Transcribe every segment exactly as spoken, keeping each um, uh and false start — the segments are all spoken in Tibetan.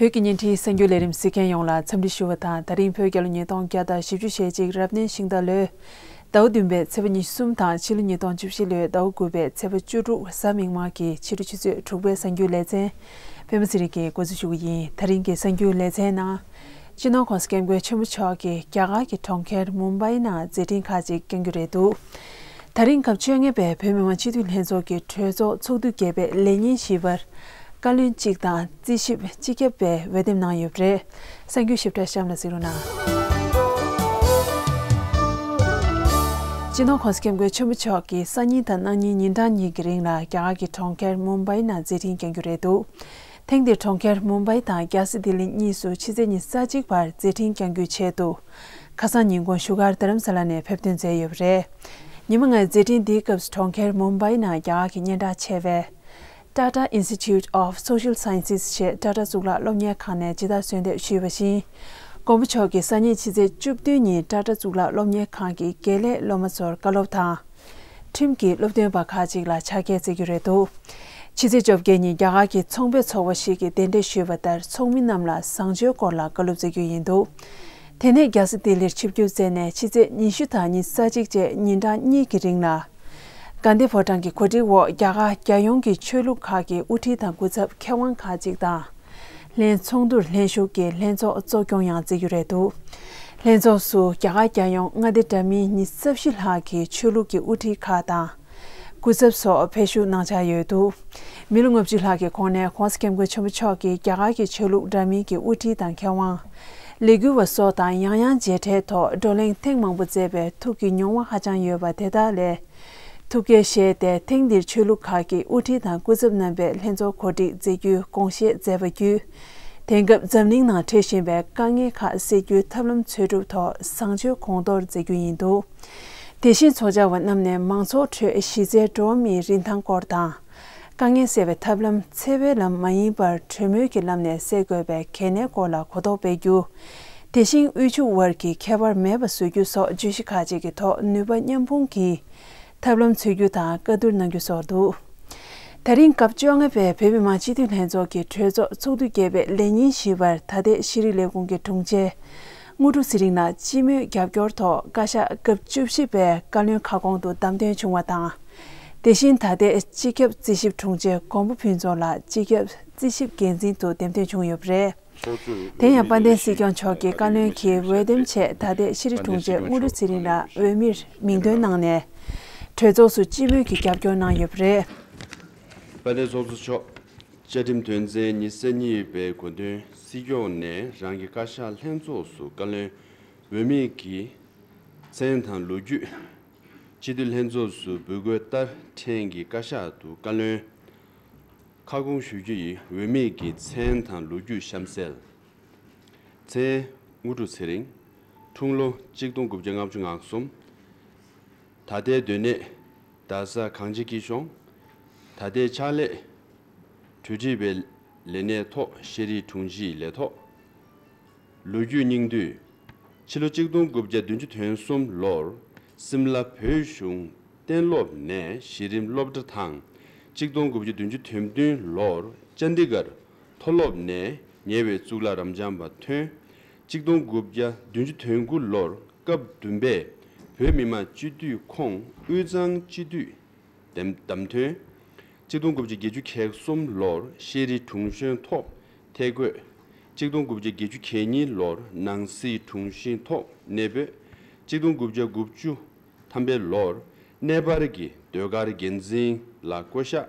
བོད་ཀྱི་བརྙན་འཕྲིན་གསར་འགྱུར་ལས་རིམ་གཟིགས་མཁན་ཡོངས་ལ་འཚམས་འདྲི་ཞུ་བ་དང་། ད་རིང་བོད་རྒྱལ་ལོ་ཉིས་སྟོང་བརྒྱ་དང་བཞི་བཅུ་ཞེ་གཅིག་རབ་གནས་ཤིང་རྟ་ལོའི་ཟླ་བ་བདུན་པའི་ཚེས་པ་ཉི་ཤུ་གསུམ་དང་། ཕྱི་ལོ་ཉིས་སྟོང་བཅུ་བཞི་ལོའི་ཟླ་བ་དགུ་པའི་ཚེས་པ་བཅུ་དྲུག་གཟའ་མིག་དམར་གྱི་ཕྱི་དྲོ་ཆུ་ཚོད་དྲུག་པའི་གསར་འགྱུར་ལེ་ཚན། པད་མ་ཚེ་རིང་གིས་འགོ་འཛུགས་ཞུ་གི་ཡིན། ད་རིང་གི་གསར་འགྱུར་ལེ་ཚན་ནང་། སྤྱི་ནོར་༸གོང་ས་༸སྐྱབས་མགོན་ཆེན་པོ་མཆོག་གིས་རྒྱ་གར་གྱི་གྲོང་ཁྱེར་མུམ་བྷའི་ནང་མཛད་འཕྲིན་ཁག་ཅིག་བསྐྱང་རྒྱུ་རེད་འདུག་ད་རིང་སྐབས་བཅོ་ལྔ་པའི་བོད་མི་མང་སྤྱི་འཐུས་ལྷན་ཚོགས་ཀྱི་གྲོས་ཚོགས་ཚོགས་དུས་བརྒྱད་པའི་ལས་ཉིན་བཞི་པར། བཀའ་བློན་གཅིག་དང་རྩིས་ཞིབ་སྤྱི་ཁྱབ་པས་འོས་འདེམས་གནང་ཡོད་པ་རེད། གསར་འགྱུར་ཞིབ་ཕྲ་གཤམ་ལ་གཟིགས་རོགས་གནང་། སྤྱི་ནོར་༸གོང་ས་༸སྐྱབས་མགོན་ཆེན་པོ་མཆོག་གིས་སང་ཉིན་དང་གནངས་ཉིན་ཉིན་གྲངས་གཉིས་ཀྱི་རིང་ལ་རྒྱ་གར་གྱི་གྲོང་ཁྱེར་མུམ་བྷའི་ནང་མཛད་འཕྲིན་བསྐྱང་རྒྱུ་རེད་འདུག་ཐེངས་འདིར་གྲོང་ཁྱེར་མུམ་བྷའི་དང་རྒྱལ་ས་ལྡི་ལི་གཉིས་སུ་ཕྱི་ཚེས་ཉི་ཤུ་རྩ་གཅིག་བར་མཛད་འཕྲིན་བསྐྱང་རྒྱུའི་ཆེད་དུ། ཁ་སང་ཉིན་གུང་བཞུགས་སྒར་རྡ་རམ་ས་ལ་ནས་ཕེབས་ཐོན་མཛད་ཡོད་པ་རེད། ཉི་མ་ལྔའི་མཛད་འཕྲིན་འདིའི་སྐབས་སུ་གྲོང་ཁྱེར་མུམ་བྷའི་ནང་རྒྱ་གར་གྱི་སྙན་གྲགས་ཆེ་བའི་Tata Institute of Social Sciences ཞེས་ཊ་ཊ་གཙུག་ལག་སློབ་གཉེར་ཁང་ནས་ཇི་ལྟར་གསོལ་འདེབས་ཞུས་པ་བཞིན། མགོན་པོ་མཆོག་གིས་སང་ཉིན་ཕྱི་ཚེས་བཅུ་བདུན་ཉིན་ཊ་ཊ་གཙུག་ལག་སློབ་གཉེར་ཁང་གི་དགེ་ལས་སློབ་མ་ཚོར་བཀའ་སློབ་དང་། ཁྲིམས་ཀྱི་སློབ་སྟོན་པ་ཁག་ཅིག་ལ་ཕྱག་འཁྱེར་བསྩལ་རྒྱུ་རེད་འདུག་ཕྱི་ཚེས་བཅོ་བརྒྱད་ཉིན་རྒྱ་གར་གྱི་ཚོང་པའི་ཚོགས་པ་ཞིག་གིས་གདན་འདྲེན་ཞུས་པ་ལྟར། ཚོགས་མི་རྣམས་ལ་བཟང་སྤྱོད་སྐོར་ལ་བཀའ་སློབ་སྩལ་རྒྱུ་ཡིན་འདུག་དེ་ནས་རྒྱལ་ས་ལྡི་ལིར་ཆིབས་བསྒྱུར་མཛད་ནས་ཕྱི་ཚེས་ཉི་ཤུ་དང་ཉི་ཤུ་རྩ་གཅིག་བཅས་ཉིན་གྲངས་གཉིས་ཀྱི་རིང་ལ། དགའ་ལྡན་ཕོ་བྲང་གི་གོ་སྒྲིག་འོག་རྒྱ་གར་རྒྱལ་ཡོངས་ཀྱི་ཆོས་ལུགས་ཁག་གི་དབུ་ཁྲིད་དང་སྐུ་ཚབ་མཁས་དབང་ཁག་ཅིག་དང་། ལྷན་ཚོགས་འདུར་ལྷན་ཞུགས་ཀྱིས་ལྷན་ཚོགས་གཙོ་སྐྱོང་ཡང་མཛད་རྒྱུ་རེད་འདུག་ལྷན་ཚོགས་སུ་རྒྱ་གར་རྒྱལ་ཡོངས་མངའ་སྡེ་འདྲ་མིན་ཉི་ཤུ་རྩ་བཞི་ལྷག་གི་ཆོས་ལུགས་ཀྱི་དབུ་ཁྲིད་ཁག་དང་། སྐུ་ཚབ་སོགས་ཕེབས་ཞུགས་གནང་འཆར་ཡོད་འདུག་མི་ལོ་ལྔ་བཅུ་ལྷག་གི་གོང་ནས་༸གོང་ས་༸སྐྱབས་མགོན་ཆེན་པོ་མཆོག་གིས་རྒྱ་གར་གྱི་ཆོས་ལུགས་འདྲ་མིན་གྱི་དབུ་ཁྲིད་དང་མཁས་དབང་། ལས་འགུལ་བ་སོགས་དང་ཡང་ཡང་མཇལ་འཕྲད་ཐོག་བགྲོ་གླེང་ཐེངས་མང་པོ་མཛད་པའི་ཐུགས་ཀྱི་མྱོང་བ་ཧ་ཅང་ཡོད་པ་དེ་དག་ལས། ཐུགས་བསྐྱེད་བཞེས་ཏེ་ཐེངས་འདིར་ཆོས་ལུགས་ཁག་གི་དབུ་ཁྲིད་དང་སྐུ་ཚབ་རྣམ་པས་ལྷན་ཚོགས་གོ་སྒྲིག་མཛད་རྒྱུའི་དགོངས་བཞེས་མཛད་པ་བརྒྱུད། དེང་སྐབས་འཛམ་གླིང་ནང་འཕྲད་བཞིན་པའི་དཀའ་ངལ་ཁག་སེལ་རྒྱུའི་ཐབས་ལམ་འཚོལ་སྒྲུབ་ཐོག་བཟང་སྤྱོད་གོང་མཐོར་མཛད་རྒྱུ་ཡིན་འདུག་དེ་བཞིན་ཚོགས་བཅར་བ་རྣམས་ནས་མང་ཚོགས་ཁྲོད་གཞི་རྩའི་འགྲོ་བ་མིའི་རིན་ཐང་སྐོར་དང་། དཀའ་ངལ་སེལ་བའི་ཐབས་ལམ་འཚེ་བའི་ལམ་མ་ཡིན་པར་གྲོས་མོལ་གྱི་ལམ་ནས་སེལ་དགོས་པའི་གལ་གནད་སྐོར་ལ་གོ་རྟོགས་སྤེལ་རྒྱུ། དེ་བཞིན་དབུལ་ཕྱུག་དབར་གྱི་ཁྱད་པར་མེད་པ་བཟོ་རྒྱུ་སོགས་བརྗོད་གཞི་ཁག་ཅིག་གི་ཐོག་ནུས་པ་མཉམ་སྤུངས་ཀྱིས་ཐབས་ལམ་འཚོལ་རྒྱུ་དང་བཀའ་བསྡུར་གནང་རྒྱུ་སོགས་འདུག་དེ་རིང་སྐབས་བཅོ་ལྔ་པའི་བོད་མི་མང་སྤྱི་འཐུས་ལྷན་ཚོགས་ཀྱི་གྲོས་ཚོགས་ཚོགས་དུས་བརྒྱད་པའི་ལས་ཉིན་བཞི་པར་ད་ལྟའི་ཤེས་རིག་ལས་ཁུངས་ཀྱི་དྲུང་ཆེ་དངོས་གྲུབ་ཚེ་རིང་ལགས་སྤྱི་མོས་རྒྱབ་སྐྱོར་ཐོག་བཀའ་ཤག་སྐབས་བཅུ་བཞི་པའི་བཀའ་བློན་ཁ་སྐོང་དུ་བདམས་ཐོན་བྱུང་བ་དང་། དེ་བཞིན་ད་ལྟའི་སྤྱི་ཁྱབ་རྩིས་ཞིབ་དྲུང་ཆེ་མགོན་པོ་ཕུན་ཚོགས་ལགས་སྤྱི་ཁྱབ་རྩིས་ཞིབ་འགན་འཛིན་དུ་འདེམས་ཐོན་བྱུང་ཡོད་པ་རེད། དེ་ཡང་དཔལ་ལྡན་སྲིད་སྐྱོང་མཆོག་གིས་བཀའ་བློན་གྱི་འོས་འདེམས་ཆེད་ད་ལྟའི་ཤེས་རིག་དྲུང་ཆེ་དངོས་གྲུབ་ཚེ་རིང་ལགས་འོས་མིར་མིང་འདོན་གནང་ནས། གྲོས་ཚོགས་སུ་སྤྱི་མོས་ཀྱི་རྒྱབ་སྐྱོར་གནང་ཡོད་པ་རེད། དཔལ་ལྡན་ཚོགས་གཙོ་མཆོག་བཅའ་ཁྲིམས་དོན་ཚན་ཉི་ཤུ་རྩ་གཉིས་པའི་གོ་དོན། སྲིད་སྐྱོང་ནས་རང་གི་བཀའ་ཤག་ལྷན་ཚོགས་སུ་བཀའ་བློན་འོས་མི་གི་མཚན་དང་ལོ་རྒྱུས། སྤྱི་འཐུས་ལྷན་ཚོགས་སུ་འབོད་སྐུལ་ལྟར་ཕྲན་གྱི་བཀའ་ཤག་ཏུ་བཀའ་བློན་ཁ་སྐོང་ཞུ་རྒྱུ་ཡི་འོས་མི་གི་མཚན་དང་ལོ་རྒྱུས་གཤམ་གསལ། མཚན། དངོས་གྲུབ་ཚེ་རིང་། འཁྲུངས་ལོ་གཅིག་སྟོང་དགུ་བརྒྱ་ལྔ་བཅུ་ང་གསུམ། ད་ལྟའི་སྡོད་གནས་རྡ་ས་གངས་ཅན་སྐྱིད་གཤོངས། ད་ལྟའི་ཕྱག་ལས། གྲོས་ཁྲིད་པའི་ལས་གནས་ཐོག་ཤེས་རིག་དྲུང་ཆེའི་ལས་ཐོག་ལོ་རྒྱུས་སྙིང་བསྡུས། ཕྱི་ལོ་གཅིག་སྟོང་དགུ་བརྒྱ་བདུན་ཅུ་དོན་གསུམ་ལོར་སིམ་ལ་བོད་གཞུང་གཏན་སློབ་ནས་གཞི་རིམ་སློབ་གྲྭ་དང་། གཅིག་སྟོང་དགུ་བརྒྱ་བདུན་ཅུ་དོན་བདུན་ལོར་ཅན་དི་གར་མཐོ་སློབ་ནས་ཉེ་བའི་གཙུག་ལག་རབ་འབྱམས་པ་ཐོན། གཅིག་སྟོང་དགུ་བརྒྱ་བདུན་ཅུ་དོན་དགུ་ལོར་སྐབས་བདུན་པའི་བོད་མི་མང་སྤྱི་འཐུས་ཁོངས་དབུས་གཙང་སྤྱི་འཐུས་བདམས་བདམས་ཐོན། གཅིག་སྟོང་དགུ་བརྒྱ་བརྒྱད་ཅུ་གྱ་གསུམ་ལོར་ཤེས་རིག་དྲུང་གཞོན་ཐོག་ཐད་བསྐོས། གཅིག་སྟོང་དགུ་བརྒྱ་བརྒྱད་ཅུ་གྱ་གཉིས་ལོར་ནང་སྲིད་དྲུང་ཆེ་ཐོག་གནས་སྤོས། གཅིག་སྟོང་དགུ་བརྒྱ་དགུ་བཅུ་ཐམ་པའི་ལོར་གནས་སྤར་གྱི་ཟློས་གར་འགན་འཛིན་ལ་བསྐོ་གཞག་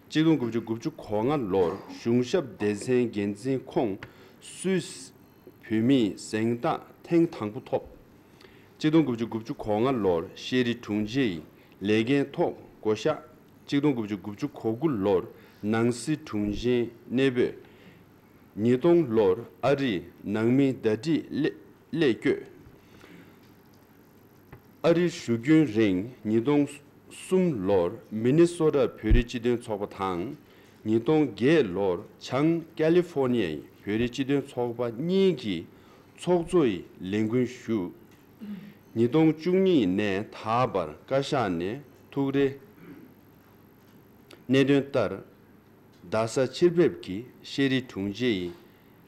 གཅིག་སྟོང་དགུ་བརྒྱ་དགུ་བཅུ་གོ་ལྔ་ལོར་གཞུང་ཞབས་སྡེ་ཚན་འགན་འཛིན་ཁོངས་སུད་སི་བོད་མིའི་གཟེངས་རྟགས་ཐེངས་དང་པོ་ཐོབ། གཅིག་སྟོང་དགུ་བརྒྱ་དགུ་བཅུ་གོ་ལྔ་ལོར་ཤེས་རིག་དྲུང་ཆེའི་ལས་འགན་ཐོག་བསྐོ་གཞག་གཅིག་སྟོང་དགུ་བརྒྱ་དགུ་བཅུ་གོ་དགུ་ལོར་ནང་སྲིད་དྲུང་ཆེ་གནས་སྤོས། ཉིས་སྟོང་ལོར་ཨ་རིའི་ནང་མིའི་ཟླ་སྒྲིལ་སླེ་སླེ་བསྐྱོད། ཨ་རིར་བཞུགས་རྒྱུན་རིང་ཉིས་སྟོང་གསུམ་ལོར་མི་ནི་སོ་ཊ་བོད་རིགས་སྤྱི་མཐུན་ཚོགས་པ་དང་། ཉིས་སྟོང་བརྒྱད་ལོར་བྱང་ཀ་ལི་ཧྥོ་ནི་ཡའི་བོད་རིགས་སྤྱི་མཐུན་ཚོགས་པ་གཉིས་ཀྱི་ཚོགས་གཙོ་ཡི་ལས་འགན་ཞུས། ཉིས་སྟོང་བཅུ་གཉིས་ནས་ད་བར་བཀའ་ཤག་ནས་ཐུགས་རེ་གནད་དོན་ལྟར། རྡ་ས་ཕྱིར་ཕེབས་ཀྱིས་ཤེས་རིག་དྲུང་ཆེ་ཡི་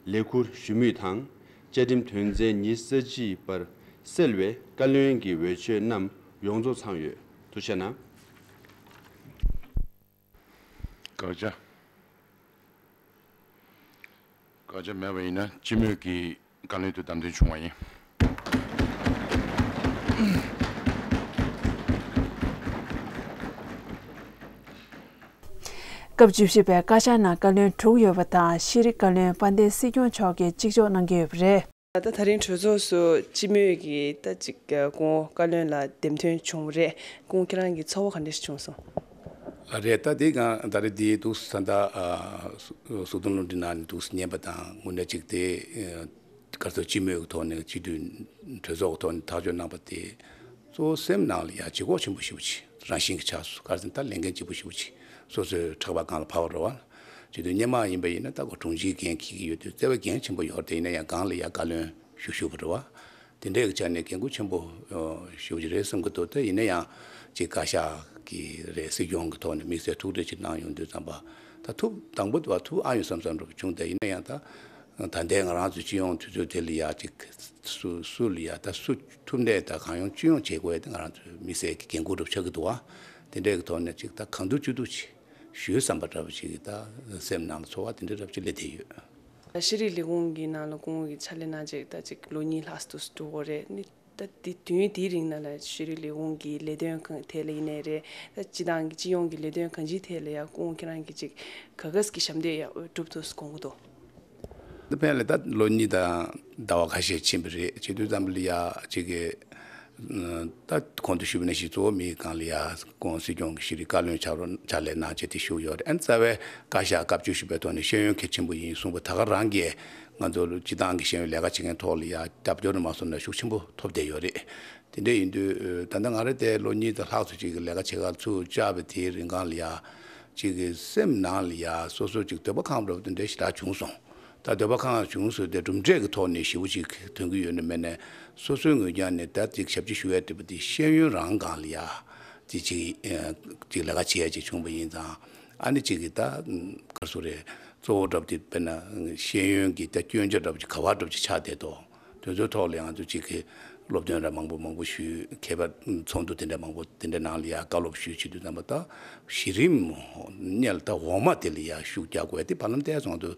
ལས་ཁུར་ཞུ་མུས་དང་། བཅའ་ཁྲིམས་དོན་ཚན་ཉི་ཤུ་རྩ་གཅིག་པར་གསལ་བའི་བཀའ་བློན་གྱི་འོས་ཆོས་རྣམས་ཡོངས་རྫོགས་ཚང་ཡོད། ཐུགས་རྗེ་གནང་། དགག་བྱ། དགག་བྱ་མེད་པ་ཡིན་ན་སྤྱི་མོས་ཀྱིས་བཀའ་བློན་དུ་བདམས་ཐོན་བྱུང་བ་ཡིན། སྐབས་བཅུ་བཞི་པའི་བཀའ་ཤག་ནང་བཀའ་བློན་དྲུག་ཡོད་པ་དང་། ཤེས་རིག་བཀའ་བློན་དཔལ་ལྡན་སྲིད་སྐྱོང་མཆོག་གིས་གཅིག་ལྕོགས་གནང་གི་ཡོད་པ་རེད། ད་ད་རིང་གྲོས་ཚོགས་སུ་སྤྱི་མོས་ཀྱིས་ད་ཅིག་སྐུ་ངོ་བཀའ་བློན་ལ་འདེམས་ཐོན་བྱུང་བ་རེད། སྐུ་ངོ་ཁྱེད་རང་གི་ཚོར་བ་ག་འདྲ་ཞིག་བྱུང་སོང་། ལ་རེད། ད་དེ་གང་ད་རེད། དེ་འདུག་ས་ད་གཟུགས་མཐོང་རླུང་འཕྲིན་ནང་ནས་འདུག་སྙན་པ་དང་། དངོས་གནས་ཅིག་དེ་ག་ཚོད་སྤྱི་མོས་ཀྱི་ཐོག་ནས་སྤྱི་འཐུས་གྲོས་ཚོགས་ཀྱི་ཐོག་ནས་ཐག་གཅོད་གནང་པ་དེ་གཙོ་བོ་སེམས་ནང་ལ་ཡ་ལྗིད་ཁོག་ཆེན་པོ་ཞེ་པོ་ཅིག་རང་བཞིན་གྱི་ཆགས་སོང་། ག་རེ་ཟེར་ན་ད་ལས་འགན་ལྗིད་པོ་ཞེ་པོ་ཅིག་སོ་སོའི་ཕྲག་པ་སྒང་ལ་བབས་པ་རེད་བ། བྱེད་དུས་སྔོན་མ་ཡིན་པ་ཡིན་ན་ད་ཁོ་དྲུང་ཆེའི་འགན་འཁྱེར་གྱི་ཡོད་དུས་བརྩེ་བའི་འགན་ཆེན་པོ་ཡོད་རེད། དེ་ཡིན་ན་ཡང་སྒང་ལ་ཡ་བཀའ་བློན་ཞུ་ཞུ་བ་རེད་བ། དེ་འདྲའི་ཆ་ནས་འགན་ཁུར་ཆེན་པོ་ཞེ་པོ་ཅིག་རེད་བསམ་གྱི་འདུག་ད་ཡིན་ན་ཡང་ཅིག་བཀའ་ཤག་གི་རེད། སྲིད་སྐྱོང་གི་ཐོག་ནས་དམིགས་བསལ་ཐུགས་ཁུར་ཅིག་གནང་ཡོང་དུས་ཙམ་པ། ད་ཐུགས་དང་པོ་དེ་བ་ཐུགས་ཨ་ཡོང་བསམ་བསམ་འདྲ་པོ་བྱུང་། ད་ཡིན་ན་ཡང་ད་ད་ལྟའི་ང་རང་ཚོའི་སྤྱི་ཡོངས་དུས་ཚོད་དེ་ལ་ཡ་ཅིག་སུ་སུ་ལ་ཡ་ད་སུ་ཐུབ་ནས་ད་གང་ཡོང་ཅི་ཡོང་བྱེད་དགོས་ཡ་དེ་ང་རང་ཚོའི་དམིགས་བསལ་གྱི་འགན་ཁུར་འདྲ་པོ་ཆགས་ཀྱི་འདུག་བ། དེ་འདྲའི་གི་ཐོག་ནས་ཅིག་ད་གང་ཐུབ་ཅི་ཐུབ་ཅིག་ཞུས་བསམ་པ་འདྲ་པོ་ཅིག་གི་ད་སེམས་ནང་ལ་ཚོར་བ་དེ་འདྲ་འདྲ་པོ་ཅིག་སླེབས་བསྡད་ཡོད། ཤེས་རིག་ལས་ཁུངས་ཀྱི་ནང་ལ་སྐུ་ངོ་གི་ཕྱག་ལས་གནང་རྗེས་ད་ཅིག་ལོ་གཉིས་ལྷག་ཙམ་འགྲོ་གི་རེད། ནི་ད་དེ་དུས་ཡུན་དེའི་རིང་ནང་ལ་ཤེས་རིག་ལས་ཁུངས་ཀྱི་ལས་དོན་གང་ཐད་ལ་ཡིན་ནའི་རེད། ད་སྤྱི་བཏང་གི་སྤྱི་ཡོངས་ཀྱི་ལས་དོན་གང་ཅིའི་ཐད་ལ་ཡང་སྐུ་ངོ་ཁྱེད་རང་གིས་ཅིག་ག་ག་ཟེ་གི་ཞབས་འདེགས་ཡག་པོ་བསྒྲུབས་འདུག་དགོངས་ཀྱི་འདུག་འདི་ཕན་ལ་ད་ལོ་གཉིས་དང་ཟླ་བ་ཁ་ཤས་ཕྱིན་པ་རེད། བྱེད་དུས་ཙམ་པ་ལ་ཡ་ཅིག་གི་ད་གོང་དུ་ཞུས་པ་ནང་བཞིན་གཙོ་བོ་མི་སྒང་ལ་ཡ་སྐུ་ངོ་སྲིད་སྐྱོང་གི་ཤེས་རིག་བཀའ་བློན་ཕྱག་རོགས་ཕྱག་ལས་གནང་བྱས་དེ་ཞུགས་ཡོད་རེད། ཨ་ནི་རྩ་བའི་བཀའ་ཤག་སྐབས་བཅུ་བཞི་པའི་ཐོག་ནས་ཤེས་ཡོན་གལ་ཆེན་པོ་ཡིན་གསུངས་པ་ད་ག་རང་གིས་ང་ཚོ་སྤྱི་བཏང་གི་ཤེས་ཡོན་ལས་ཀ་བྱེད་མཁན་ཐོག་ལ་ཡ་རྒྱབ་སྐྱོར་མ་སོང་ན་ཤུགས་ཆེན་པོ་ཐོབ་བསྡད་ཡོད་རེད། དེ་འདྲ་ཡིན་དུས་ད་ལྟ་ང་རང་དེ་ལོ་གཉིས་དང་ལྷག་ཙམ་ཅིག་གི་ལས་ཀ་བྱེད་གར་ཚུར་བཅར་བའི་དེའི་རིང་གང་ལ་ཡ་ཅིག་གི་སེམས་ནང་ལ་ཡ་སོ་སོ་ཅིག་འདོད་པ་ཁེངས་པ་འདྲ་པོ་དེ་འདྲ་ཞེ་དྲག་བྱུང་སོང་། ད་འདོད་པ་ཁེངས་བྱུང་ཟེར་དེ་གྲུབ་འབྲས་ཀྱི་ཐོག་ནས་ཞེ་པོ་ཅིག་ཐོན་གྱི་ཡོད་ན་མེད་ན། སོ་སོའི་ངོས་ཀྱང་ནས་ད་ཅིག་ཞབས་ཕྱི་ཞུ་ཡ་འདྲ་པོ་དེ་ཤེས་ཡོན་རང་སྒང་ལ་ཡ་དེ་ཅིག་ཅིག་ལས་ཀ་བྱེད་ཡ་ཅིག་བྱུང་པ་ཡིན་ཙང་། ཨ་ནི་ཅིག་གི་ད་ག་རེ་ཟེར་རེད། གཙོ་བོ་འདྲ་པོ་དེ་དཔེར་ན་ཤེས་ཡོན་གྱི་ད་སྐྱོན་ཆ་འདྲ་པོ་ཅིག་ག་བ་འདྲ་པོ་ཅིག་ཆགས་བསྡད་དོ། དེ་ཚོའི་ཐོག་ལ་ང་ཚོ་གཅིག་གི་སློབ་སྟོན་ར་མང་པོ་མང་པོ་ཞུས། མཁས་པ་ཚོགས་འདུ་དེ་འདྲ་མང་པོ་དེ་འདྲ་ནང་ལ་ཡ་བཀའ་སློབ་ཞུས་བྱེད་དུས་ཙམ་པ་ད་གཞི་རིམ་སྔོན་ལ་ད་འོག་མ་དེ་ལ་ཡ་ཤུགས་རྒྱག་དགོས་ཡ་དེ་བར་ལམ་བལྟས་སོང་དུས་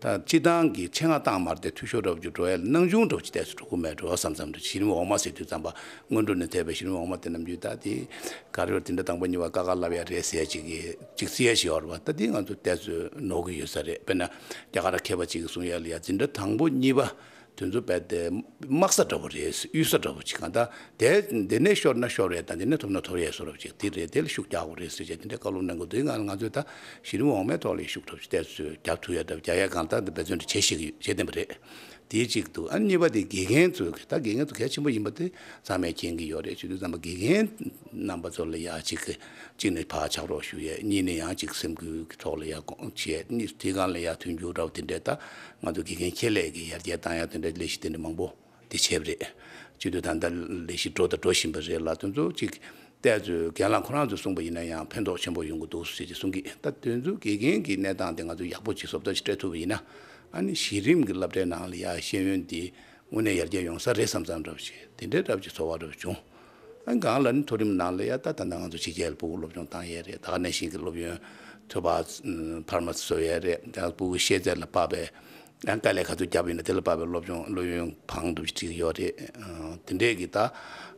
ད་སྤྱི་བཏང་གི་ཆེད་མངགས་བཏང་མ་རེད་དེ། འཐུས་ཤོར་འདྲ་པོ་ཅིག་འགྲོ་ཡ་ལ་སྣང་ཆུང་འདྲ་པོ་ཅིག་བལྟས་སུ་འགྲོ་གི་མེད་འགྲོ་བསམ་བསམ་འདྲ། གཞི་རིམ་འོག་མ་ཟེར་དུས་ཙམ་པ་སྔོན་འགྲོ་ནས་ཐེབས་པའི་གཞི་རིམ་འོག་མ་དེ་ནམ་རྒྱུན་ད་དེ་ག་རེ་ཡོད་དེ་འདྲ་དང་པོ་གཉིས་པ་ཀ་ཁ་ལབ་ཡ་རེད་ཟེར་ཡ་ཅིག་གི་ཅིག་བརྩི་ཡ་ཞིག་ཡོད་རེད་བ། ད་དེ་ང་ཚོ་བལྟས་སུ་ནོར་གི་ཡོད་ས་རེད། དཔེར་ན་རྒྱ་གར་མཁས་པ་ཅིག་གིས་གསུང་ཡ་ལ་ཡ་འཛིན་གྲྭ་དང་པོ་གཉིས་པ་དེ་ཚོ་རྦད་དེ་དམག་ས་འདྲ་པོ་རེད། གཡུལ་ས་འདྲ་པོ་ཅིག་གང་ལྟར་དེ་འདི་ནས་ཤོར་ན་ཤོར་ཡས་དང་འདི་ནས་ཐོབ་ན་ཐོབ་ཡས་བཟོ་འདྲ་པོ་ཅིག་དེ་རེད། དེ་ལ་ཤུགས་རྒྱག་དགོས་རེད་ཟེར་བྱས་དེ་འདྲའི་བཀའ་སློབ་གནང་དགོས་དུས་ང་ང་ཚོས་ད་གཞི་རིམ་འོག་མའི་ཐོག་ལ་ཤུགས་འདྲ་པོ་ཅིག་བལྟས་ཚོད་རྒྱག་ཐུབ་ཡས་འདྲ་པོ་རྒྱག་ཡས་གང་ལྟར་འདི་འབད་བརྩོན་འདྲ་བྱེད་ཤེས་ཀྱི་ཡོད། བྱེད་བསྡད་པ་རེད། དེ་གཅིག་འདུག་ཨ་གཉིས་པ་དེ་དགེ་རྒན་ཚོས་ད་དགེ་རྒན་ཚོ་གལ་ཆེན་པོ་ཡིན་པ་དེ་ཚང་མས་མཁྱེན་གྱི་ཡོད་རེད། བྱེད་དུས་ཙམ་པ་དགེ་རྒན་རྣམ་པ་ཚོ་ལ་ཡ་གཅིག་གཅིག་ནས་ཕར་ཕྱག་རོགས་ཞུ་ཡས། གཉིས་ནས་ཡང་གཅིག་སེམས་འགུལ་གྱི་ཐོག་ལ་ཡ་དགོངས་བྱས། གཉིས་དེ་སྒང་ལ་ཡ་མཐུན་འགྱུར་འདྲ་པོ་དེ་འདྲས་ད་ང་ཚོ་དགེ་རྒན་ཁྱད་ལས་ཀྱི་ཡར་རྒྱས་བཏང་ཡ་དེ་འདྲ་ལས་གཞི་དེ་འདྲ་མང་པོ་དེ་བྱས་པ་རེད། བྱེད་དུས་ད་ལྟ་ལས་གཞི་འགྲོ་དང་འགྲོ་བཞིན་པ་རེད་ལ། དེ་ཚོ་གཅིག་བལྟས་ཚོད་རྒན་ལགས་ཁོ་རང་ཚོས་གསུངས་པ་ཡིན་ན་ཡང་ཕན་ཐོགས་ཆེན་པོ་ཡོང་གི་འདུག་ཟེར་གྱི་གསུང་གི། ད་དེ་ཚོ་དགེ་རྒན་གྱི་གནས་སྟངས་དེ་ང་ཚོ་ཡག་པོ་ཅིག་བཟོ་ལྟ་ཅིག་སྤྲད་ཐུབ་པ་ཡིན་ན། ཨ་ནི་གཞི་རིམ་གྱི་སློབ་གྲྭའི་ནང་ལ་ཡ་ཤེས་ཡོན་འདི་དངོས་གནས་ཡར་རྒྱས་ཡོང་ས་རེད་བསམ་བསམ་འདྲ་པོ་ཞིག་དེ་འདྲའི་འདྲ་པོ་ཅིག་ཚོར་བ་འདྲ་པོ་བྱུང་། ཨ་ནི་སྒང་ལ་ནི་མཐོ་རིམ་ནང་ལ་ཡ་ད་ད་ལྟ་ང་ཚོ་ཕྱི་རྒྱལ་ལ་ཕྲུ་གུ་སློབ་སྦྱོང་བཏང་ཡས་རེད། ད་ག་ནང་བཞིན་གྱི་སློབ་ཡོན་ཚོད་དཔག་འཕར་མ་བཟོ་ཡས་རེད། ད་ཕྲུ་གུ་ཤེས་ཚད་ལ་དཔག་པའི་ཡང་དཀའ་ལས་ག་ཚོད་བརྒྱབ་ཡིན་ན་དེ་ལ་དཔག་པའི་སློབ་སྦྱོང་སློབ་ཡོན་ཕང་འདུག་ཅིག་ཡོད་རེད། ཨ་དེ་འདྲས་ཀྱི་ད་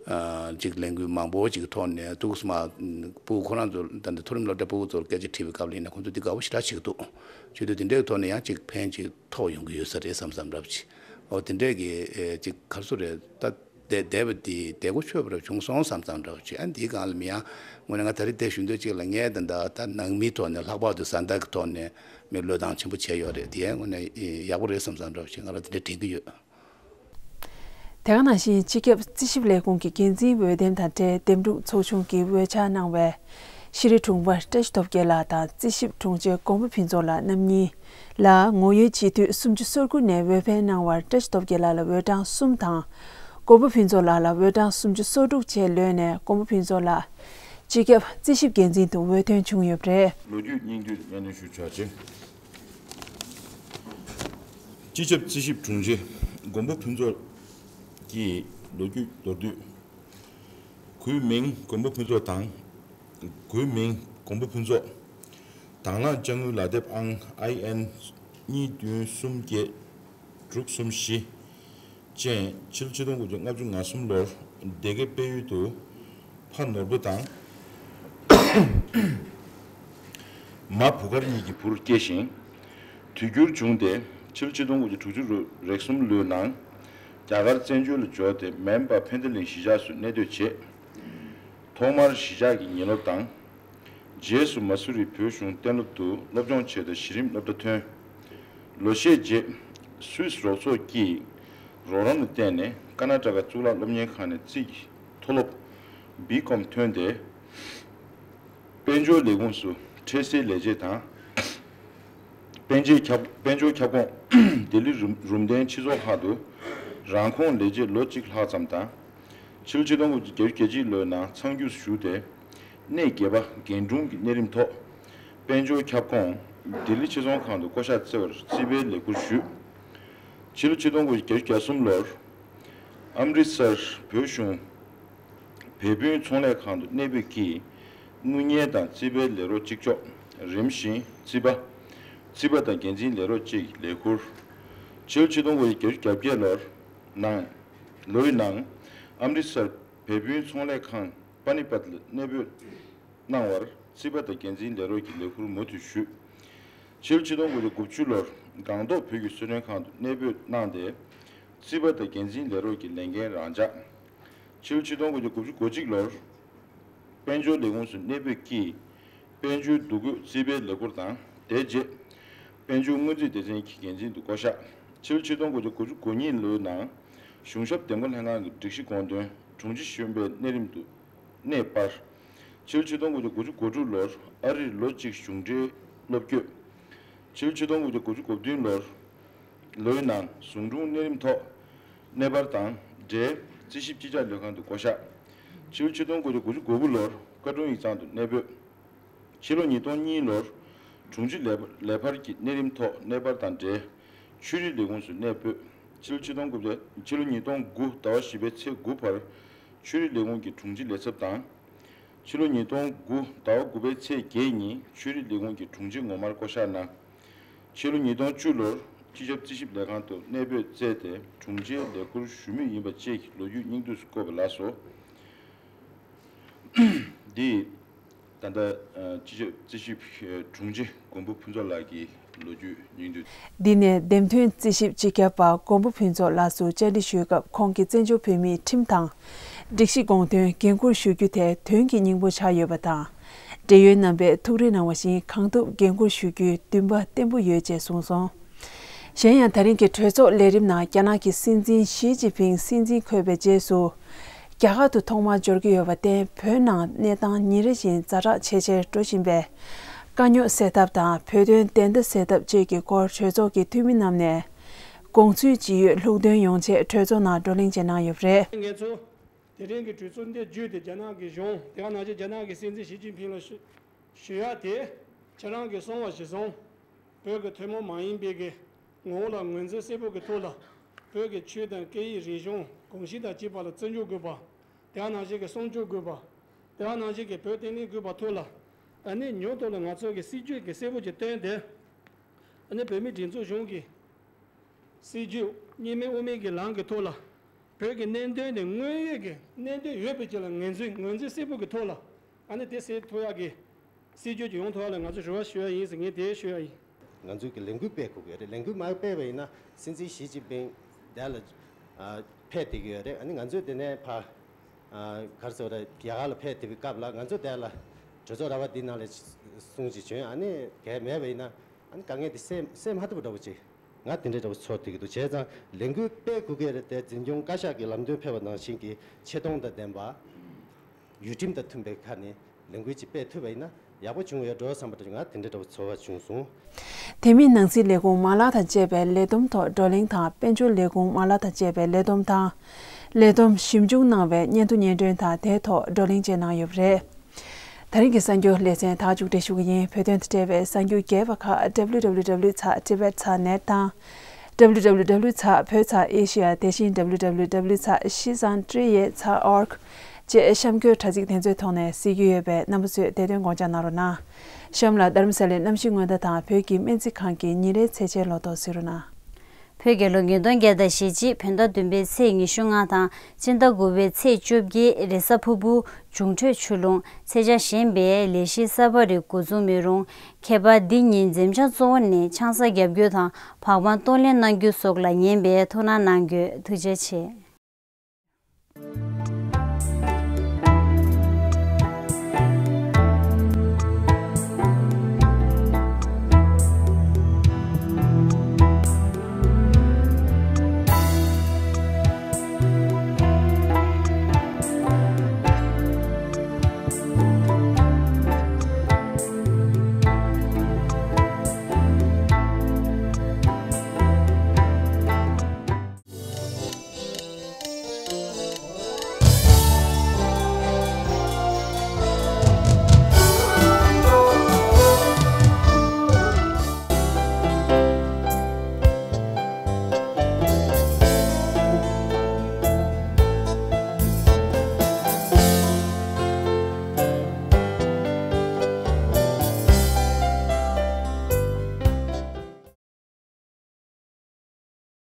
ཨ་ཅིག་ལས་འགུལ་མང་པོ་ཅིག་གི་ཐོག་ནས་ཐུགས་སུ་མ་ཕྲུ་གུ་ཁོ་རང་ཚོ་ད་ལྟ་མཐོ་རིམ་སློབ་གྲྭའི་ཕྲུ་གུ་ཚོར་སྐད་ཆ་དྲིས་པའི་སྐབས་ལ་ཡིན་ན་ཁོང་ཚོ་འདི་དགའ་པོ་ཞེ་དྲག་བྱེད་ཀྱི་འདུག་བྱེད་དུས་དེ་འདྲས་ཀྱི་ཐོག་ནས་ཡང་ཅིག་ཕན་ཅིག་ཐོགས་ཡོང་གི་ཡོད་ས་རེད་བསམ་བསམ་འདྲ་པོ་ཅིག་འོ་དེ་འདྲས་ཀྱི་ཨེ་ཅིག་ག་རེ་ཟེར་རེད། ད་བསྡད་བསྡད་པ་དེ་བསྡད་གོ་ཆོད་པ་རེ་བྱུང་སོང་བསམ་བསམ་འདྲ་པོ་ཅིག་ཨ་འདིའི་སྒང་ལ་མི་ཡང་དངོས་གནས་ང་ད་རེས་བསྡད་ཞུ་འདོད་ཅིག་ལ་ངས་ད་ད་ད་ནང་མིའི་ཐོག་ནས་ལྷག་པར་དུ་བཟའ་ཟླ་གི་ཐོག་ནས་མི་བློས་བཏང་ཆེན་པོ་བྱས་ཡོད་རེད། དེ་ཡང་དངོས་གནས་ཡག་པོ་རེད་བསམ་བསམ་འདྲ་པོ་ཅིག་ང་རང་དེ་འདྲ་དྲན་གྱི་ཡོད། དེ་ག་ནང་བཞིན་སྤྱི་ཁྱབ་རྩིས་ཞིབ་ལས་ཁུངས་ཀྱི་འགན་འཛིན་འོས་འདེམས་དང་འབྲེལ་འདེམས་སྒྲུག་ཚོགས་ཆུང་གི་འོས་འཆར་གནང་བའི་ཤེས་རིག་དྲུང་འཕར་བཀྲ་ཤིས་སྟོབས་རྒྱལ་ལགས་དང་རྩིས་ཞིབ་དྲུང་ཆེ་མགོན་པོ་ཕུན་ཚོགས་ལགས་རྣམ་གཉིས་ལ་ངོ་ཡོད་སྤྱི་འཐུས་སུམ་ཅུ་སོ་དགུ་ནས་འོས་འཕེན་གནང་བར་བཀྲ་ཤིས་སྟོབས་རྒྱལ་ལགས་ལ་འོས་གྲངས་གསུམ་དང་། མགོན་པོ་ཕུན་ཚོགས་ལགས་ལ་འོས་གྲངས་སུམ་ཅུ་སོ་དྲུག་བཅས་ལོན་ནས་མགོན་པོ་ཕུན་ཚོགས་ལགས་སྤྱི་ཁྱབ་རྩིས་ཞིབ་འགན་འཛིན་དུ་འོས་ཐོན་བྱུང་ཡོད་པ་རེད། ལོ་རྒྱུས་སྙིང་བསྡུས་སྙན་སྒྲོན་ཞུ་ཆོག་ཅིང་། སྤྱི་ཁྱབ་རྩིས་ཞིབ་དྲུང་ཆེ་མགོན་པོ་ཕུན་ཚོགས་ཀྱི་ལོ་རྒྱུས་མདོར་བསྡུས། གུས་མིང་མགོན་པོ་ཕུན་ཚོགས་དང་། གུས་མིང་མགོན་པོ་ཕུན་ཚོགས། དང་བླངས་དཔྱ་དངུལ་ལག་དེབ་ཨང་ཨའི་ཨེན་གཉིས་བདུན་གསུམ་བརྒྱད་དྲུག་གསུམ་བཞི་ཅན། ཕྱི་ལོ་ཆིག་སྟོང་དགུ་བརྒྱ་ལྔ་བཅུ་ང་གསུམ་ལོར་སྡེ་དགེ་དཔལ་ཡུལ་དུ་ཕ་ནོར་བུ་དང་། མ་བུ་དཀར་གཉིས་ཀྱི་བུར་སྐྱེས་ཤིང་། དུས་འགྱུར་བྱུང་སྟེ་ཕྱི་ལོ་ཆིག་སྟོང་དགུ་བརྒྱ་དྲུག་ཅུ་རེ་གསུམ་ལོའི་ནང་རྒྱ་གར་བཙན་བྱོལ་ལ་འབྱོར་ཏེ་མོན་པ་ཕན་ཐ་གླིང་གཞིས་ཆགས་སུ་གནས་སྡོད་བྱས། ཐོག་མར་གཞིས་ཆགས་ཀྱི་ཉིན་སློབ་དང་། རྗེས་སུ་མ་སུ་རི་བོད་གཞུང་གཏན་སློབ་ཏུ་སློབ་སྦྱོང་བྱས་ཏེ་གཞི་རིམ་སློབ་གྲྭ་ཐོན། ལོ་ཤས་རྗེས་སུད་སི་རོགས་ཚོགས་ཀྱིས་རོགས་རམ་ལ་བརྟེན་ནས་ཀར་ནཱ་ཊ་ཀ་གཙུག་ལག་སློབ་གཉེར་ཁང་ནས་རྩིས་ཀྱི་མཐོ་སློབ་བི་ཀོམ་ཐོན་ཏེ། དཔལ་འབྱོར་ལས་ཁུངས་སུ་འཕྲལ་སེལ་ལས་བྱེད་དང་། དཔལ་འབྱོར་ཁྱབ་དཔལ་འབྱོར་ཁྱབ་ཁོངས་ལྡི་ལི་རུམ་རུམ་གདན་སྤྱི་ཚོགས་ལྷག་ཏུ་རང་ཁོངས་ལས་བྱེད་ལོ་གཅིག་ལྷག་ཙམ་དང་། ཕྱི་ལོ་ཆིག་སྟོང་དགུ་བརྒྱ་བརྒྱད་ཅུ་གྱ་གཅིག་ལོའི་ནང་ཚང་རྒྱུགས་ཞུགས་ཏེ། གནས་བརྒྱད་པ་རྒན་དྲུང་གི་གནས་རིམ་ཐོག་དཔལ་འབྱོར་ཁྱབ་ཁོངས་ལྡི་ལི་ཕྱི་ཚོང་ཁང་དུ་བསྐོ་གཞག་བསྩལ་བར་རྩིས་པའི་ལས་ཁུར་ཞུས། ཕྱི་ལོ་ཆིག་སྟོང་དགུ་བརྒྱ་བརྒྱད་ཅུ་གྱ་གསུམ་ལོར་ཨམ་རི་སར་བོད་གཞུང་བལ་སྤུན་ཚོང་ལས་ཁང་དུ་གནས་སྤོས་ཀྱིས་དངུལ་གཉེར་དང་རྩིས་པའི་ལས་རོགས་གཅིག་ལྕོགས། རིམ་བཞིན་རྩིས་པ། རྩིས་པ་དང་འགན་འཛིན་ལས་རོགས་བཅས་ཀྱི་ལས་ཁུར། ཕྱི་ལོ་ཆིག་སྟོང་དགུ་བརྒྱ་བརྒྱད་ཅུ་གྱ་བརྒྱད་ལོར་ནང་ལོའི་ནང་ཨམ་རི་སར་བལ་སྤུན་ཚོང་ལས་ཁང་པ་ནི་པད་ལ་གནས་སྤོས་གནང་བར་རྩིས་པ་དང་འགན་འཛིན་ལས་རོགས་ཀྱི་ལས་ཁུར་མུ་མཐུད་ཞུས། ཕྱི་ལོ་ཆིག་སྟོང་དགུ་བརྒྱ་དགུ་བཅུ་ལོར་སྒང་ཏོག་བོད་ཀྱི་གསོལ་མགྲོན་ཁང་དུ་གནས་སྤོས་གནང་སྟེ། རྩིས་པ་དང་འགན་འཛིན་ལས་རོགས་ཀྱི་ལས་འགན་རང་འཇགས། ཕྱི་ལོ་ཆིག་སྟོང་དགུ་བརྒྱ་དགུ་བཅུ་གོ་གཅིག་ལོར་དཔལ་འབྱོར་ལས་ཁུངས་སུ་གནས་སྤོས་ཀྱིས་དཔལ་འབྱོར་འདུ་འགོད་རྩིས་པའི་ལས་ཁུར་དང་། དེ་རྗེས་དཔལ་འབྱོར་སྔོན་རྩིས་སྡེ་ཚན་གྱི་འགན་འཛིན་དུ་བསྐོ་གཞག། ཕྱི་ལོ་ཆིག་སྟོང་དགུ་བརྒྱ་དགུ་བཅུ་གོ་གཉིས་ལོའི་ནང་གཞུང་ཞབས་འདེམས་བསྐོ་ལྷན་ཁང་གི་སྒྲིག་གཞི་དགོངས་དོན་དྲུང་ཆེ་གཞོན་པའི་གནས་རིམ་དུ་གནས་སྤར། ཕྱི་ལོ་ཆིག་སྟོང་དགུ་བརྒྱ་དགུ་བཅུ་གོ་དྲུག་ལོར་ཨ་རིར་ལོ་གཅིག་གཞུང་འབྲེལ་སློབ་བསྐྱོད། ཕྱི་ལོ་ཆིག་སྟོང་དགུ་བརྒྱ་དགུ་བཅུ་གོ་བདུན་ལོར་ལོའི་ནང་ཟུང་དྲུང་གནས་རིམ་ཐོག་གནས་སྤར་དང་འབྲེལ་རྩིས་ཞིབ་སྤྱི་ཁྱབ་ལྷན་ཁང་དུ་བསྐོ་གཞག། ཕྱི་ལོ་ཆིག་སྟོང་དགུ་བརྒྱ་དགུ་བཅུ་གོ་དགུ་ལོར་བཀའ་དྲུང་ཡིག་ཚང་དུ་གནས་སྤོས། ཕྱི་ལོ་ཉིས་སྟོང་གཉིས་ལོར་དྲུང་ཆེ་ལས་ལས་འཕར་གྱི་གནས་རིམ་ཐོག་གནས་སྤར་དང་འབྲེལ་ཆོས་རིག་ལས་ཁུངས་སུ་གནས་སྤོས། ཕྱི་ལོ་ཆིག་སྟོང་དགུ་བརྒྱ་ཕྱི་ལོ་ཉིས་སྟོང་དགུ་ཟླ་བ་བཞི་པའི་ཚེས་དགུ་བར་ཆོས་རིག་ལས་ཁུངས་ཀྱི་དྲུང་ཆེ་ལས་ཚབ་དང་། ཕྱི་ལོ་ཉིས་སྟོང་དགུ་ཟླ་བ་དགུ་པའི་ཚེས་བརྒྱད་ཉིན་ཆོས་རིག་ལས་ཁུངས་ཀྱི་དྲུང་ཆེ་ངོ་མར་བསྐོ་གཞག་གནང་། ཕྱི་ལོ་ཉིས་སྟོང་བཅུ་ལོར་སྤྱི་ཁྱབ་རྩིས་ཞིབ་ལས་ཁང་དུ་གནས་སྤོས་བསྩལ་ཏེ་དྲུང་ཆེའི་ལས་ཁུར་ཞུ་མུས་ཡིན་པ་བཅས་ཀྱི་ལོ་རྒྱུས་སྙིང་བསྡུས་སུ་བཀོད་པ་ལགས་སོ། འདི་ད་ལྟ་སྤྱི་ཁྱབ་རྩིས་ཞིབ་དྲུང་ཆེ་མགོན་པོ་ཕུན་ཚོགས་ལགས་ཀྱི་ལོ་རྒྱུས་སྙིང་བསྡུས། འདི་ནས་འདེམས་ཐོན་རྩིས་ཞིབ་སྤྱི་ཁྱབ་པ་མགོན་པོ་ཕུན་ཚོགས་ལགས་སུ་བཅར་འདྲི་ཞུས་སྐབས་ཁོང་གིས་བཙན་བྱོལ་བོད་མིའི་ཁྲིམས་དང་། སྒྲིག་གཞི་དགོངས་དོན་འགན་འཁུར་ཞུ་རྒྱུ་དེ་དོན་གྱི་སྙིང་པོ་ཆགས་ཡོད་པ་དང་། འབྲེལ་ཡོད་རྣམ་པས་ཐུགས་རེ་གནང་བ་བཞིན་གང་ཐུབ་འགན་འཁུར་ཞུ་རྒྱུའི་འདུན་པ་བརྟན་པོ་ཡོད་ཅེས་གསུངས་སོང་། གཞན་ཡང་ད་རིང་གི་གྲོས་ཚོགས་ལས་རིམ་ནང་རྒྱ་ནག་གི་སྲིད་འཛིན་ཞི་ཅིན་ཕིང་སྲིད་འཛིན་འཁོད་པའི་རྗེས་སུ། རྒྱ་གར་དུ་ཐོག་མར་འབྱོར་གྱི་ཡོད་པར་བརྟེན་བོད་ནང་གནས་སྟངས་ཉིན་རེ་བཞིན་ཛ་དྲག་ཇེ་ཆེར་འགྲོ་བཞིན་པས། དཀའ་རྙོག་སེལ་ཐབས་དང་བོད་དོན་བདེན་མཐའ་གསལ་ཐབས་བཅས་ཀྱི་སྐོར་གྲོས་ཚོགས་ཀྱི་འཐུས་མི་རྣམས་ནས། དགོངས་ཚུལ་ཇི་ཡོད་ལྷུག་འདོན་ཡོང་ཆེད་གྲོས་ཚོགས་ནང་བགྲོ་གླེང་བཅས་གནང་ཡོད་པ་རེད། ངེད་ཚོ་དེ་རིང་གི་གྲོས་ཚོགས་འདི་བརྒྱུད་དེ་རྒྱ་ནག་གི་གཞུང་དེ་ག་ནང་བཞིན་རྒྱ་ནག་གི་སྲིད་འཛིན་ཞི་ཅིན་ཕིང་ལ་ཞུ་ཞུ་ཡ་དེ་ཁྱེད་རང་གིས་གསུངས་པ་གཞིར་བཟུང་། བོད་ཀྱི་ཐུན་མོང་མ་ཡིན་པའི་གི་ངོ་བོ་ལ་ངོས་འཛིན་གསལ་པོ་གི་ཐོག་ལ། བོད་ཀྱི་ཆོས་དང་སྐད་ཡིག་རིག་གཞུང་གོམས་གཤིས་དང་བཅས་པ་ལ་བརྩི་འཇོག་དགོས་པ། དེ་ག་ནང་བཞིན་གྱི་སྲུང་སྐྱོབ་དགོས་པ། དེ་ག་ནང་བཞིན་གྱི་བོད་བརྟན་ལྷིང་དགོས་པ་ཐོག་ལ། ཨ་ནི་མྱུར་དུ་ལ་ང་ཚོ་གི་སྲིད་ཇུས་ཀྱི་གསལ་པོ་ཅིག་བཏོན་ཏེ། ཨ་ནི་བོད་མིའི་སྒྲིག་འཛུགས་གཞུང་གི་སྲིད་ཇུས་གཉིས་སྨན་དབུ་མའི་གི་ལམ་གྱི་ཐོག་ལ། བོད་ཀྱི་གནད་དོན་དེ་དངོས་ཡོད་ཀྱི་གནད་དོན་ཡོད་པའི་ཆ་ལ་ངོས་འཛིན་ངོས་འཛིན་གསལ་པོ་གི་ཐོག་ལ། ཨ་ནི་དེ་སེལ་ཐུབ་ཡག་གི་སྲིད་ཇུས་ཀྱི་ཡོང་ཐུབ་ཡག་ལ་ང་ཚོ་རེ་བ་ཞུ་ཡ་ཡིན་ཟེར་ངས་དེ་ཞུ་ཡ་ཡིན། ང་ཚོས་ཀྱི་ལས་འགུལ་སྤེལ་དགོས་ཀྱི་རེད། ལས་འགུལ་མ་སྤེལ་བ་ཡིན་ན་སྲིད་འཛིན་ཞི་ཅིན་ཕིང་དེ་ལ་ཨ་ཕེབས་བསྡད་ཀྱི་ཡོད་རེད། ཨ་ནི་ང་ཚོས་དེ་ནས་ཕ་ཨ་ག་རེ་ཟེར་བ་རེད། རྒྱ་གར་ལ་ཕེབས་བསྡད་པའི་སྐབས་ལ་ང་ཚོ་དེ་ལ་གྲོས་ཚོགས་ར་བ་འདི་ནང་ལ་གསུང་ཅིག་བྱོན། ཨ་ནི་གལ་མེད་པ་ཡིན་ན་ཨ་ནི་དཀའ་ངལ་འདི་སེལ་སེལ་མ་ཐུབ་པ་འདྲ་བོ་ཅིག་ང་དེ་འདྲའི་འདྲ་བོ་ཚོར་ཐུབ་ཀྱི་འདུག་བྱས་ཙང་ལས་འགུལ་སྤེལ་དགོས་ཀྱི་རེད་དེ། འཛིན་སྐྱོང་བཀའ་ཤག་གི་ལམ་སྟོན་ཕེབས་པ་ནང་བཞིན་གྱི་ཆེ་མཐོང་དང་ལྡན་པ། ཡུལ་ཁྲིམས་དང་མཐུན་པའི་ཁ་ནས་ལས་འགུལ་ཅིག་སྤེལ་ཐུབ་པ་ཡིན་ན་ཡག་པོ་བྱུང་ཡོད་འགྲོ་བསམ་པ་འདྲ་ང་དེ་འདྲའི་འདྲ་བོ་ཚོར་བ་བྱུང་སོང་། དེ་མིན་ནང་སྲིད་ལས་ཁུངས་མ་ལག་དང་བཅས་པའི་ལས་བསྡོམས་ཐོག་བགྲོ་གླེང་དང་། དཔལ་འབྱོར་ལས་ཁུངས་མ་ལག་དང་བཅས་པའི་ལས་བསྡོམས་དང་། ལས་བསྡོམས་ཞིབ་འཇུག་གནང་བའི་སྙན་ཐོ་སྙན་སྒྲོན་དང་དེའི་ཐོག་བགྲོ་གླེང་བཅས་གནང་ཡོད་པ་རེད། ད་རིང་གི་གསར་འགྱུར་ལེ་ཚན་ད་མཇུག་སྒྲིལ་ཞུ་གི་ཡིན། བོད་དོན་དང་འབྲེལ་བའི་གསར་འགྱུར་རྒྱས་པ་ཁག་W W W dot tibet dot net དང་ W W W ཚ་བོད་ཚ་ཨེ་ཤི་ཡ། དེ་བཞིན་W W W ཚ་ཤི་ཟན་ཀྲི་ཡེ་ཚ་ཨོར་གྷི་བཅས་གཤམ་འཁོད་དྲ་ཚིགས་དེ་ཚོའི་ཐོག་ནས་གཟིགས་རྒྱུ་ཡོད་པས། རྣམ་པ་ཚོས་དེ་དོན་དགོངས་འཇགས་གནང་རོགས་གནང་། གཤམ་ལ་རྡ་རམ་ས་ལའི་གནམ་གཤིས་སྔོན་བརྡ་དང་བོད་ཀྱི་སྨན་རྩིས་ཁང་གི་ཉིན་རེའི་ཚེས་ཆའི་ལོ་ཐོ་གཟིགས་རོགས་གནང་། བོད་རྒྱལ་ལོ་ཉིས་སྟོང་བརྒྱ་དང་ཞེ་གཅིག་བོད་ཟླ་བདུན་པའི་ཚེས་ཉི་ཤུ་ལྔ་དང་སྤྱི་ཟླ་དགུ་པའི་ཚེས་བཅོ་བརྒྱད་རེས་གཟའ་ཕུར་བུ། འབྱུང་འཕྲོད་ཆུ་ཀླུང་། ཚེས་ཆ་གཞན་པའི་ལས་གཞི་གསར་པ་རིགས་འགོ་འཛུགས་མི་རུང་། ཁྱད་པར་འདི་ཉིན་འཛེམ་བྱ་གཙོ་བོ་ནི་ཆང་ས་རྒྱབ་སྐྱོར་དང་བག་མ་གཏོང་ལེན་གནང་རྒྱུ་སོགས་ལ་ཉན་པའི་ཐུགས་སྣང་གནང་རྒྱུ། ཐུགས་རྗེ་ཆེ།